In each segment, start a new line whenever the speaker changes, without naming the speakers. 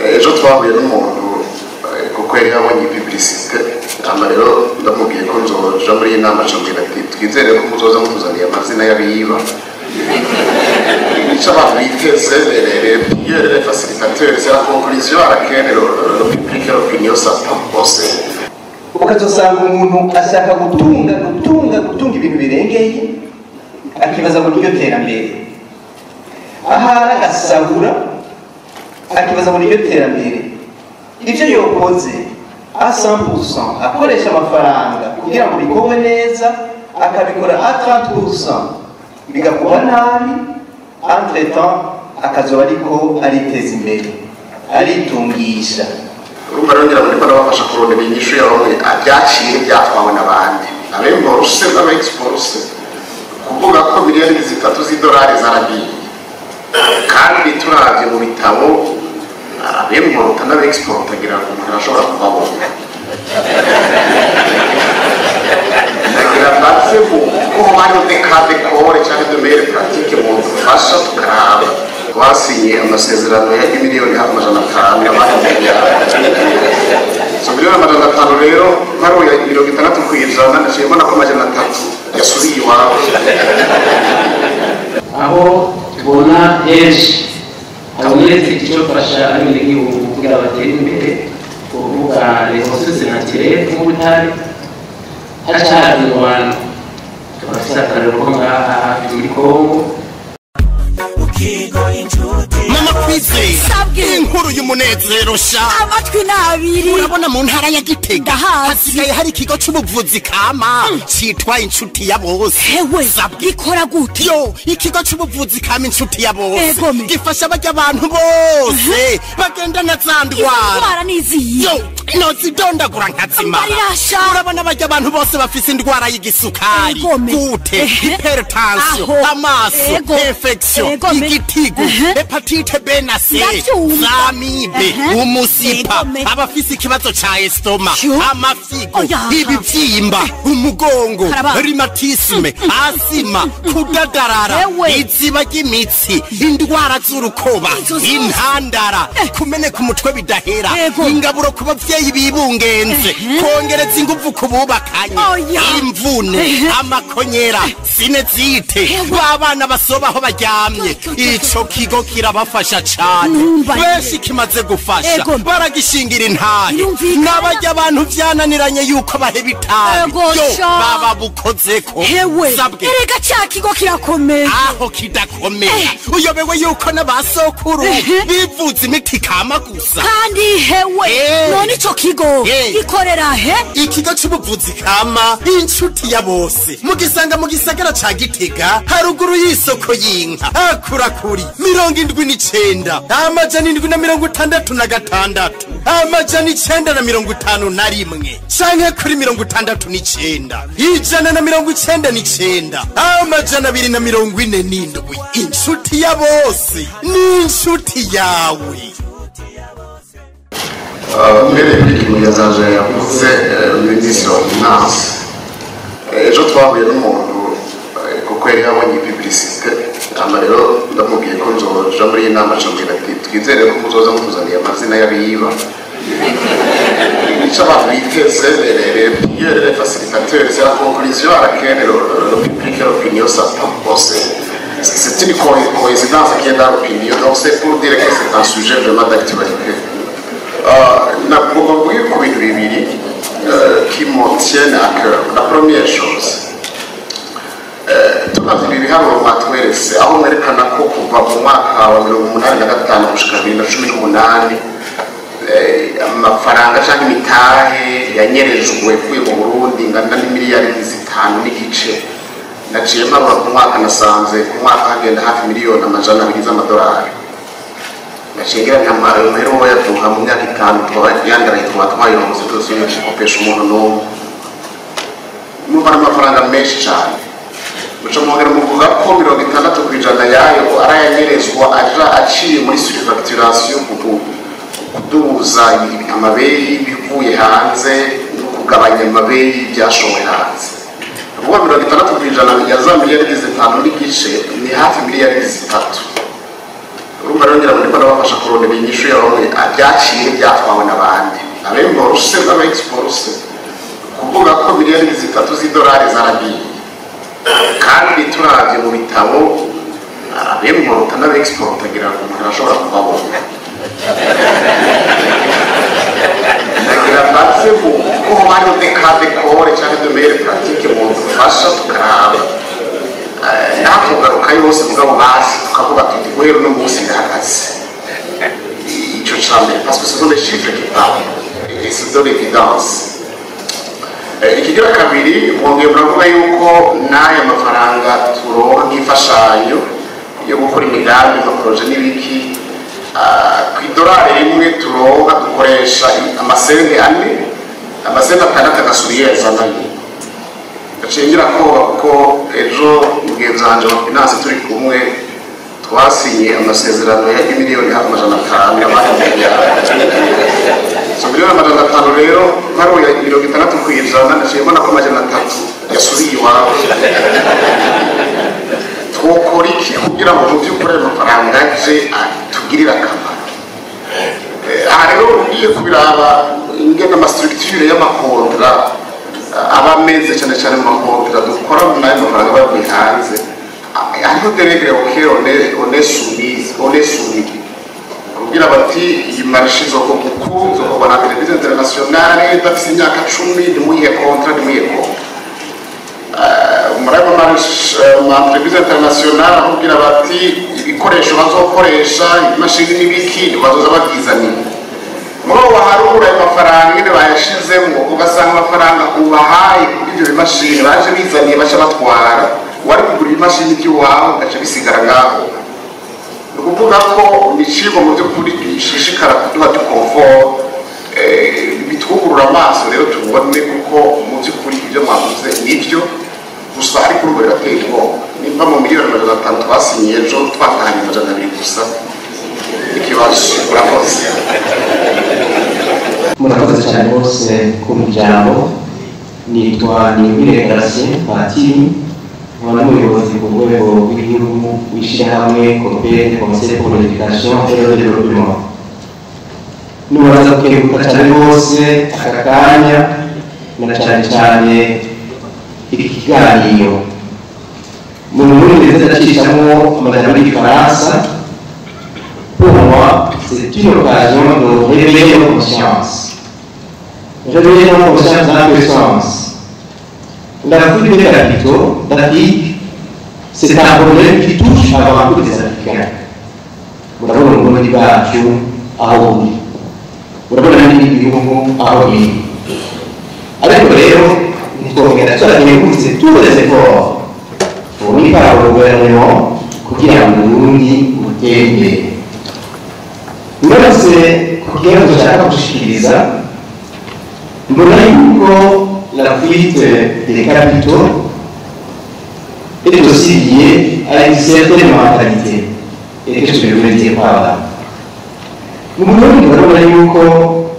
Ejo twahuye n'umuntu kuko yari yabonye publicité, hama rero ndamubwiye ko nzoja muri iyi nama, acambwira ati: "Twizere ko muzoza mutuzaniye amazina y'abiba." Nico abantu biteze, les facilitateurs, c'est la conclusion à laquelle le public et l'opinion s'attend. Bon, c'est
Ukazosanga umuntu ashaka gutunga, gutunga, gutunga ibintu birengeye, akibaza ngo niryo terambere. Ahari agasahura, akibaza ngo niryo terambere. Ibyo yokoze a 100%, akoresha amafaranga kugira ngo bikorwe neza, akabikora a 30%, bigakorwa nabi. Entre temps akazoba ariko ariteza imbere, aritungisha.
Urumva rero, ngira ngo ndiko ndabafasha kurondera inyishu ya bamwe byaciye byatwawe n'abandi, ab'imporse n'aba-exporse, kuvuga ko miliyoni 3 z'idolari zaragiye. Kandi turavye mu bitabo, ab'importa n'aba-exporta, ngira ngo umuntu arashobora kubabona. Ndagira mbaze mu ko hariho des cas d'école cyangwa de meilleures pratiques mu dufasha tukaraba. Twasinye amasezerano ya miliyoni hafi 500 y'abandi miliyari. Izo miliyoni 500 rero, mparuye 60%, naciye mbona ko 300 yasubiye iwabo.
Aho tubona henshi habonetse icyofasha abenegihugu kugira batere imbere, kuvuga les ressources naturelles nk'ubutare, haca haza ingwano. Turafise akarorero ko ngaha hafi muri Kongo.
Mama Kwizera, inkuru y'umunezero sha!
Amatwi n'abiri.
Urabona mu ntara ya Gitega
Ndahazi.
hasigaye hari ikigo c'ubuvuzi kama citwa Inshuti ya Bose.
Hewe!
Sabwe.
Gikora gute?
Yo, ikigo c'ubuvuzi kama Inshuti ya Bose
Egome.
gifasha barya abantu bose bagendana za
Izo
ndwara.
ndwara niziye?
Yo, nozidondagura nkazimara.
Mbarirasha.
Urabona barya abantu bose bafise indwara y'igisukari,
Egome.
gute, hypertension,
Aho.
amaso, infection,
Egome.
igitigu, hépatite B na C,
Ndavyumva.
z'amibe, umusipa, abafise ikibazo ca estomac,
Yo.
amafigo,
Oya.
ibivyimba, umugongo,
Karaba.
rhumatisme, asima, kudadarara,
Ewe.
iziba ry'imitsi, indwara z'urukoba,
Izo zose.
intandara, kumeneka umutwe bidahera, ingaburo ku bavyeyi bibungenze, kongereza inguvu ku bubakanye,
Oya.
imvune, amakonyera, sinezite,
Ewe.
b'abana basoba aho baryamye.
Yo, yo, yo,
Ico kigo kirabafasha cane.
Numva ye.
Benshi kimaze gufasha baragishingira intahe.
Birumvikana.
N'abarya abantu vyananiranye yuko baheba itabi,
Ego
yo,
sha.
baba bukozeko.
Hewe!
Sabwe.
Erega ca kigo kirakomeye.
Aho kidakomera, uyobewe yuko n'abasokuru bivuza imiti kama gusa?
Kandi hewe, none ico kigo gikorera he?
Ikigo c'ubuvuzi kama Inshuti ya Bose mugisanga mu gisagara ca Gitega, haruguru y'isoko y'inka, hakurakuri 79 766 951, canke kuri 69 199 247. Inshuti ya Bose ni inshuti yawe.
Mbere kuri ikintu yazaje yavuze, minisitiri wa finance, ejo twahuye n'umuntu kuko yari yabonye publicité, hama rero ndamubwiye ko nzoja muri iyi nama, acambwira ati: "Twizere ko muzoza mutuzaniye amazina y'abiba." Nico abantu biteze, les facilitateurs, c'est la conclusion à laquelle le public et l'opinion s'attend. Bon, c'est une coïncidence qui est dans l'opinion, donc c'est pour dire que c'est un sujet vraiment d'actualité. Navuga mvuge ku bintu bibiri qui me tiennent à cœur. La première chose, turavye ibi biharuro mwatweretse, aho mwerekana ko kuva mu mwaka wa 85 gushika 2018, amafaranga canke imitahe yanyerejwe ivuye mu Burundi ingana n'imiliyari 5.5. Naciye mparura ku mwaka, nasanze ku mwaka hagenda hafi miliyoni 200 z'amadolari. Naciye ngira nka ayo mahera uwo yaduha mu myaka 5, twaba yandaraye, twaba twayironse tuzosubiye gukopesha umuntu n'umwe. Numva n'amafaranga menshi cyane. Muca mwongera muvuga ko 60% yayo arayanyerezwa aja aciye muri surfacturation, kuduza amabeyi bivuye hanze no kugabanya amabeyi byashowe hanze. Kuvuga 60% ya za miliyari 5.5 ni hafi miliyari 3. Urumva rero ngira ngo ndiko ndabafasha kurondera inyishu ya bamwe byaciye byatwawe n'abandi, abemporuse n'aba-exporuse, kuvuga ko miliyoni 3 z'idolari zaragiye, kandi turavye mu bitabo abemporota n'aba-exporta, ngira ngo umuntu arashobora kubabona. Ndagira mbaze mu ko hariho des cas d'école cyangwa de meilleures pratiques mu dufasha tukaraba natugaruka yose, mugabo basi tukavuga tuti guhera uno munsi ndahagaze. Ico ca mbere, parce que ce sont les chiffres qui parlent et ce sont l'évidence. Ikigira kabiri, mwongeye muravuga yuko n'aya mafaranga turonka nk'imfashanyo yo gukora imigambi, nka projets n'ibiki, ku idolari rimwe turonka dukoresha amasente 4, amasente 6 agasubira yazananye. Gacengira koba kuko ejo mugenzi wanje wa finance turi kumwe twasinye amasezerano ya miliyoni hafi 500 y'amahera. So miliyoni 500 rero mparuye 60%, naciye mbona ko 300 yasubiye iwawe. Twokora iki kugira ngo mu by'ukuri ayo mafaranga aje atugirire akamaro? Aha rero ugiye kubiraba ingene ama structure y'ama contrats aba ameze, cyane cyane mu ma contrats dukora n'ayo mafaranga bavuye hanze, hariho des règles auxquelles on est soumise, on est soumis, kugira bati iyi marché izokorwa uku, izokorwa na televiziyo internationale idafise imyaka 10, ntimuyihe contrat, ntimuyihe contrat. Muri ayo ma entreprise internationale akubwira bati ibikoresho bazokoresha, imashini n'ibiki, ntibazoza babyizaniye. Muri uwo baharura ayo mafaranga nyine bayashizemo, ugasanga amafaranga ubahaye kuri ibyo bimashini baje bizaniye baca batwara, wari kugura ibimashini by'iwawe ugaca bisigara ngaho. Ni ukuvuga ko ni icigwa mu by'ukuri gishishikara kuduha du confort, bitwugurura amaso rero tubone, kuko mu by'ukuri ibyo mwavuze nibyo gusa, ariko urumva birateye ubwoba nimba mu miliyoni 500 twasinyiye ejo twatahanye 200 gusa. Ikibazo. Urakoze.
Murakoze cyane bose ku ijambo. Nitwa Niyubire Gratien Patiri, nkaba n'umuyobozi ku rwego rw'igihugu w'ishyirahamwe COPEDE, Conseil pour l'Education et le Développement. Nubaza gukenguruka cyane rwose aka kanya na cyane cyane iki kiganiro. Mu Burundi ndetse ndacishamo amajambo y'igifaransa. Pour moi, c'est une occasion de réveiller nos consciences, réveiller nos consciences dans quel sens? La fuite des capitaux d'Afrique, c'est un problème qui touche avant tout les Africains. Murabona Uburundi bwacu aho buri, urabona n'ibindi bihugu aho biri, ariko rero ntitwongera turakengurutse tous les efforts fournis par le gouvernement kugira ngo Uburundi butere imbere. Ngarutse ku kibazo dushaka gushikiriza, mbona yuko la fuite des capitaux est aussi liée à une certaine mentalité. Et qu'est-ce que je veux dire par là? Mu Burundi urabona yuko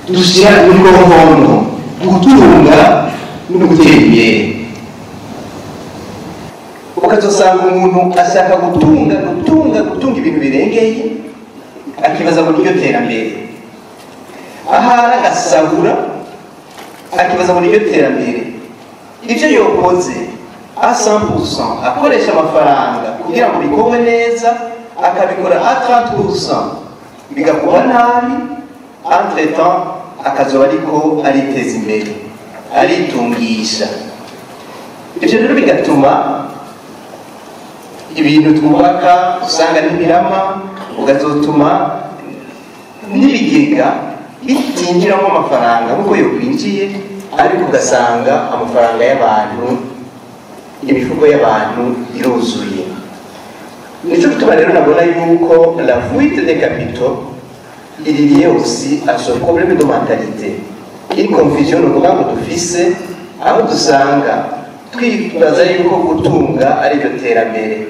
dushyira inkohondo gutunga no gutera imbere.
Ukazosanga umuntu ashaka gutunga, gutunga, gutunga ibintu birengeye, akibaza ngo niryo terambere. Ahari agasahura, akibaza ngo niryo terambere. Ibyo yokoze a 100% akoresha amafaranga kugira ngo bikorwe neza, akabikora a 30% bigakorwa nabi, entre temps akazoba ariko ariteza imbere, aritungisha. Ibyo rero bigatuma ibintu twubaka usanga n'imirama, ukazotuma n'ibigega bitinjiramo amafaranga nk'uko yokwinjiye, ariko ugasanga amafaranga y'abantu, imifuko y'abantu iruzuye. Nico gituma rero nabona yuko la fuite des capitaux il est lié aussi à ce problème de mentalité, une confusion ni ukuvuga ngo dufise, aho dusanga twibaza yuko gutunga ari ryo terambere,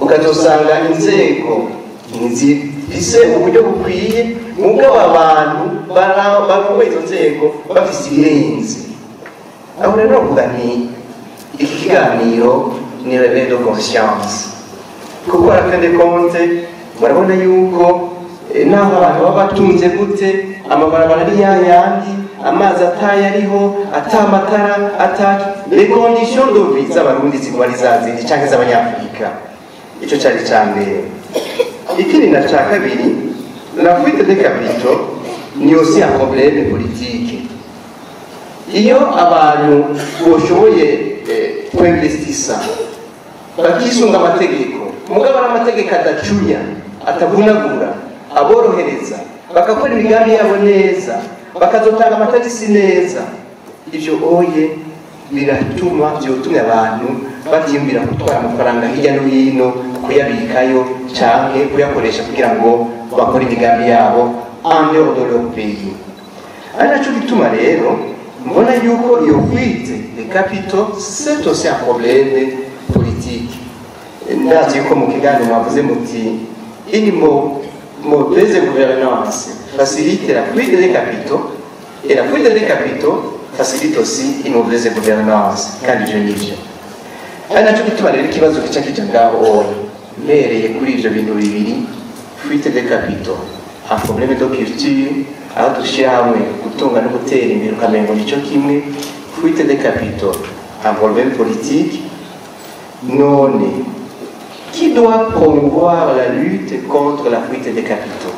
ukazosanga inzego ntizifise uburyo bukwiye, mugabo abantu barongoye izo nzego bafise ibirenze. Aho rero novuga nti iki kiganiro ni réveil de conscience, kuko à la fin des comptes Murabona yuko naho abantu baba batunze gute, amabarabara ari yayandi, amazi ataye ariho, atamatara ataki, les conditions de vie z'abarundi ziguma ari za zindi canke z'abanyafurika. Ico cari ca mbere. Ikindi na ca kabiri, la fuite des capitaux ni aussi un problème politique. Iyo abantu boshoboye kuinvestisa bakisunga amategeko, mugabo ari amategeko adacunya, atavunagura, aborohereza, bagakora imigambi yabo neza, bakazotanga amatagisi neza, ivyo oye biratuma vyotumye abantu batiyumvira gutwara amafaranga hirya no hino, kuyabikayo canke kuyakoresha kugira ngo bakore imigambi yabo en dehors de leur pays. Ari naco gituma rero mbona yuko iyo fuite des capitaux, c'est aussi un problème politique. Ndazi yuko mu kiganiro mwavuze muti une mauvaise gouvernance facilite la fuite des capitaux et la fuite des capitaux facilite aussi une mauvaise gouvernance, kandi ivyo nivyo. Ari naco gituma rero ikibazo kica kija ngaho, mpereye kuri ivyo bintu bibiri: fuite des capitaux, un problème de culture, aho dushyira hamwe gutunga no gutera imbere ukamengo nico kimwe, fuite des capitaux, un problème politique. None qui doit promouvoir la lutte contre la fuite des capitaux?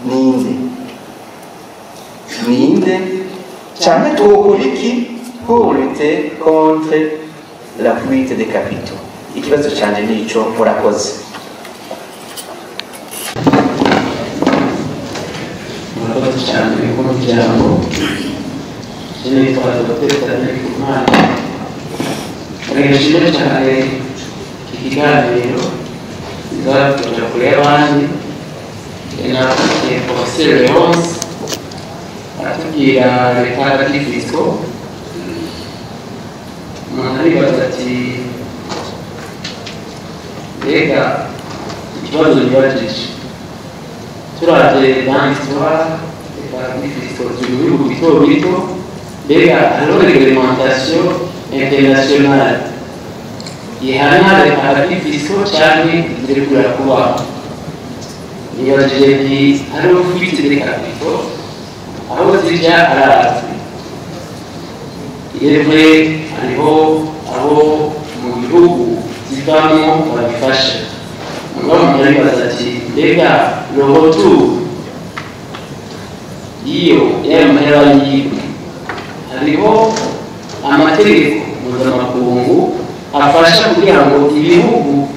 Ninde? Ninde canke twokora iki pour lutter contre la fuite des capitaux? Ikibazo canje nico, murakoze.
Murakoze cyane ku ijambo. Nitwa Dr. Daniel Kumana. Nishimye cyane iki kiganiro bizakuja kure y'abandi. Nakurikiye Professeur Leonce aratubwira les paradis fiscaux. Umuntu aribaza ati mbega ikibazo nibajije, turavye dans l'histoire, les paradis fiscaux ziri mu bihugu bito bito, mbega hariho réglementation internationale ihana les paradis fiscaux canke izirekura kubaho? Nibajije nti hariho fuite des capitaux, aho zija harazwi, yemwe hariho aho mu bihugu zivamwo babifasha. Mugabo umuntu aribaza ati mbega le retour iyo y'ayo mahera yibwe, hariho amategeko mpuzamakungu afasha kugira ngo ibihugu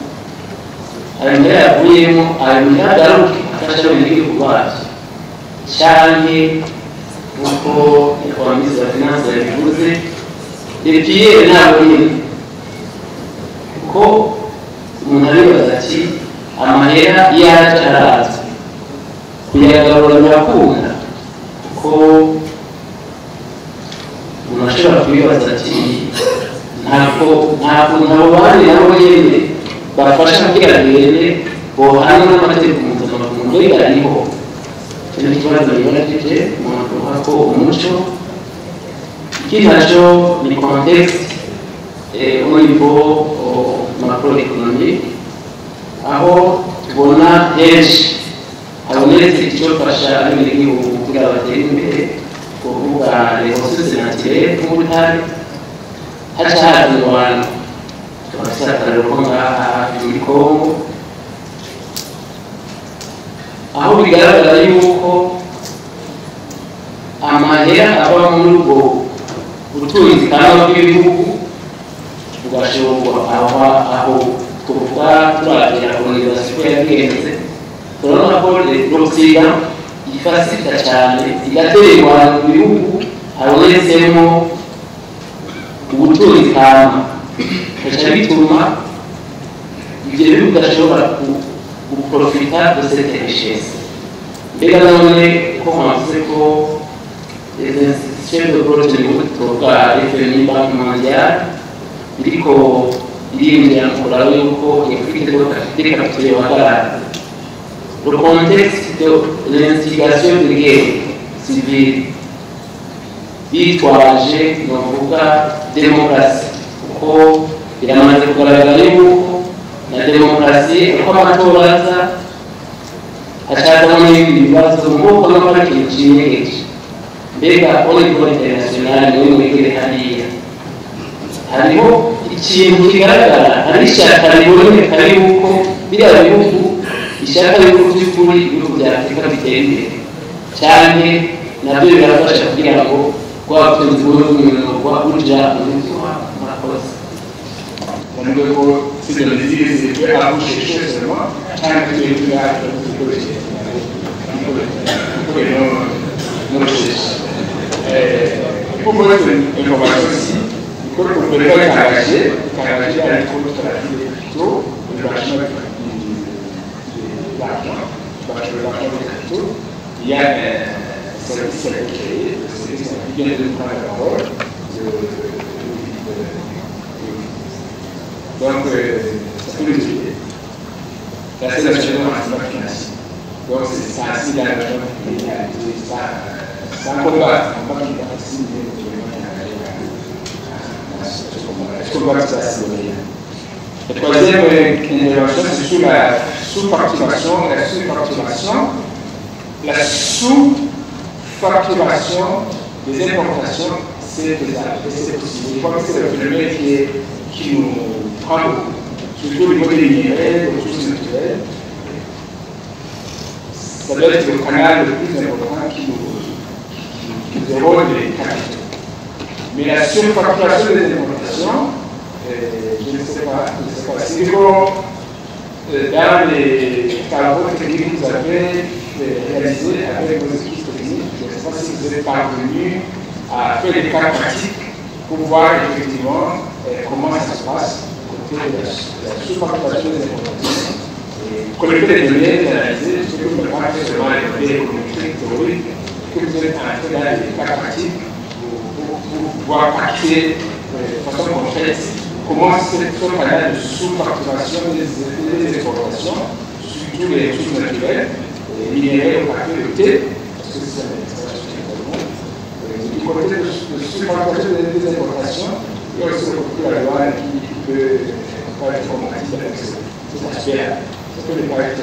ayo mahera yavuyemo, ayo mahera agaruke afasha abenegihugu bavyo, canke nkuko nyakubahwa minisitiri wa finance yabivuze, epiyeri ntabwo nyine, kuko umuntu aribaza ati amahera iyo aje arazwi, kuyagarura birakunda? Kuko umuntu ashobora kubibaza ati ntabwo nta kuntu abo bandi nabo nyene bafasha kugira bene bohanwa n'amategeko mpuzamakungu, mbega ariho? Icyo ni ikibazo nibajije, umuntu avuga ko umuco. Ikindi naco ni contexte au niveau macroéconomique, aho tubona henshi habonetse icyofasha abenegihugu kugira batere imbere, kuvuga les ressources naturelles nk'ubutare, haca haza ingwano. Turafise akarorero ko ngaha hafi muri Kongo, aho bigaragara yuko amahera ava muri ubwo butunzi kama bw'ibihugu bugashorwa aho tuvuga. Turavye la colonisation yagenze, turabona ko l'Occident ifasita cyane igatera ingwano mu bihugu habonetsemo ubutunzi kama, bigaca bituma ivyo bihugu bidashobora guprofita de cette richesse. Mbega none ko mwavuze ko les institutions de Bretton Woods, tuvuga FMI, Banque mondiale, biriko birinjira mu kuraba yuko iyo fuite des capitaux yohagarara, le contexte de l'instigation de guerre civile bitwaje novuga demokarasi, kuko biramaze kugaragara yuko na demokarasi uko amatora aza Hacazamo n'ibindi bibazo nk'uko no ari ikintu cinyegeje. Mbega au niveau international, niwe mwegere hariya, hariho ikintu kigaragara, hari ishyaka riboneka yuko biriya bihugu ishaka yuko by'ukuri ibihugu bya Afurika bitera imbere cyane, nabyo birafasha kugira ngo rwa butunzi bube bunyurwa buja mu bihugu iwabo? Murakoze.
On c'est de mesures c'est à vous chercher seulement tant que tu es là pour nos recherches. Pour votre information aussi, que le gouvernement est engagé à lutter contre la des capitaux, le blanchiment de l'argent, le blanchiment des capitaux. Il y a un service qui a été créé, le service qui vient de prendre la parole. Donc, ça peut nous aider. La seule nationale de renseignement financier. Donc, c'est ça, c'est l'argent c'est un combat qui va faciliter le gouvernement. Est-ce qu'on va ça? La troisième intervention, c'est sur la sous-facturation. La sous-facturation des importations, c'est faisable et c'est possible. Je crois que c'est le phénomène qui nous prend beaucoup, surtout au niveau des minerais, des ressources naturelles. Ça doit être le canal le plus important qui nous érode les capitaux. Mais la surfacturation des importations, je ne sais pas. C'est comme dans les travaux techniques que vous avez réalisés avec vos équipes techniques, je ne sais pas si vous êtes parvenu à faire des cas pratiques pour voir effectivement comment ça se passe côté de la sous-facturation des importations. Et collecter des données, les analyser, ce que vous ne pas faire seulement les données économiques, théoriques, que vous êtes entré dans les cas pratiques pour pouvoir pratiquer de façon concrète comment ce canal de sous-facturation des exportations, surtout les ressources naturelles, les minéraux, le café, le thé, parce que c'est un du côté de sous-facturation des importations, il y a aussi le côté de la douane qui peut pas être compatible avec cet aspect-là. Ça peut ne pas être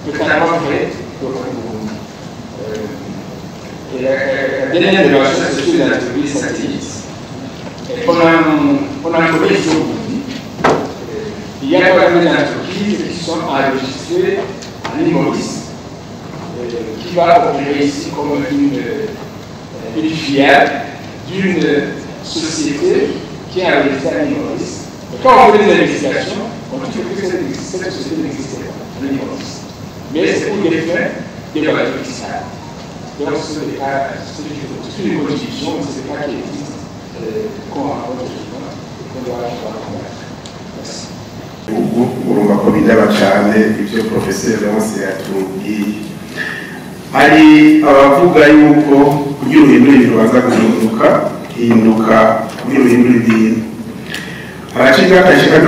totalement vrai pour le Et la dernière intervention, c'est sur les entreprises satellites. On en connaît ici au Burundi. Il y a pas mal d'entreprises qui sont enregistrées en île Maurice, qui va opérer ici comme une filiale d'une société qui est enregistrée en île Maurice. Et quand on fait des investigations, on trouve que cette société n'existait pas en île Maurice. Mais c'est pour des fins d'évasion fiscale. Donc ce sont des cas, c'est une constitution, c'est des cas qui existent, qu'on rencontre souvent et qu'on doit combattre. Merci.
Ubu urumva ko bindaba cyane ibyo professeur Leonce yatubwiye. Hari abavuga yuko kugira uhindure ibintu baza guhinduka hinduka kugira uhindure ibintu. Haraciye imyaka ishika 60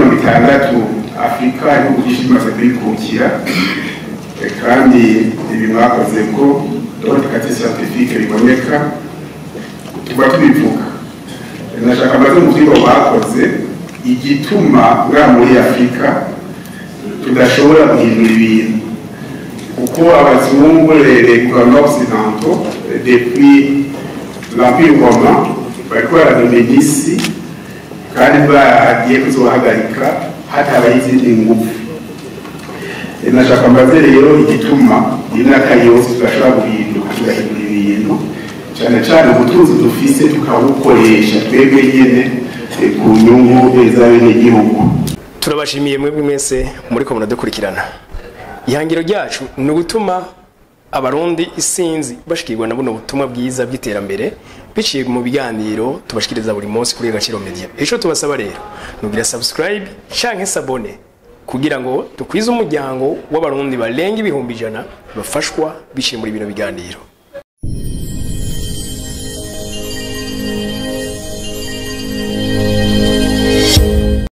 Afurika ibihugu byinshi bimaze kwikukira, kandi ibi mwakoze ko dore scientifique biboneka tuba tubivuga. Nashaka mbaze mu byo bakoze igituma ngaha muri Afurika tudashobora guhindura ibintu, kuko abazungu, les gouvernements occidentaux depuis l'Empire romain bariko baradomina isi, kandi bagiye kuzohagarika hatabaye izindi ngufu. Nashaka mbaze rero igituma imyaka yose tudashobora guhinduka tugahindura ibintu, cyane cyane ubutunzi dufise tukabukoresha twebwe nyene ku nyungu z'abenegihugu.
Turabashimiye mwebwe mwese muriko muradukurikirana. Ihangiro ryacu ni ugutuma Abarundi isinzi bashikirwa na buno butumwa bwiza bw'iterambere biciye mu biganiro tubashikiriza buri munsi kuri Agaciro Media. Ico tubasaba rero nugira subscribe canke s'abonner kugira ngo dukwize umuryango w'Abarundi barenga 100,000 bafashwa biciye muri bino biganiro.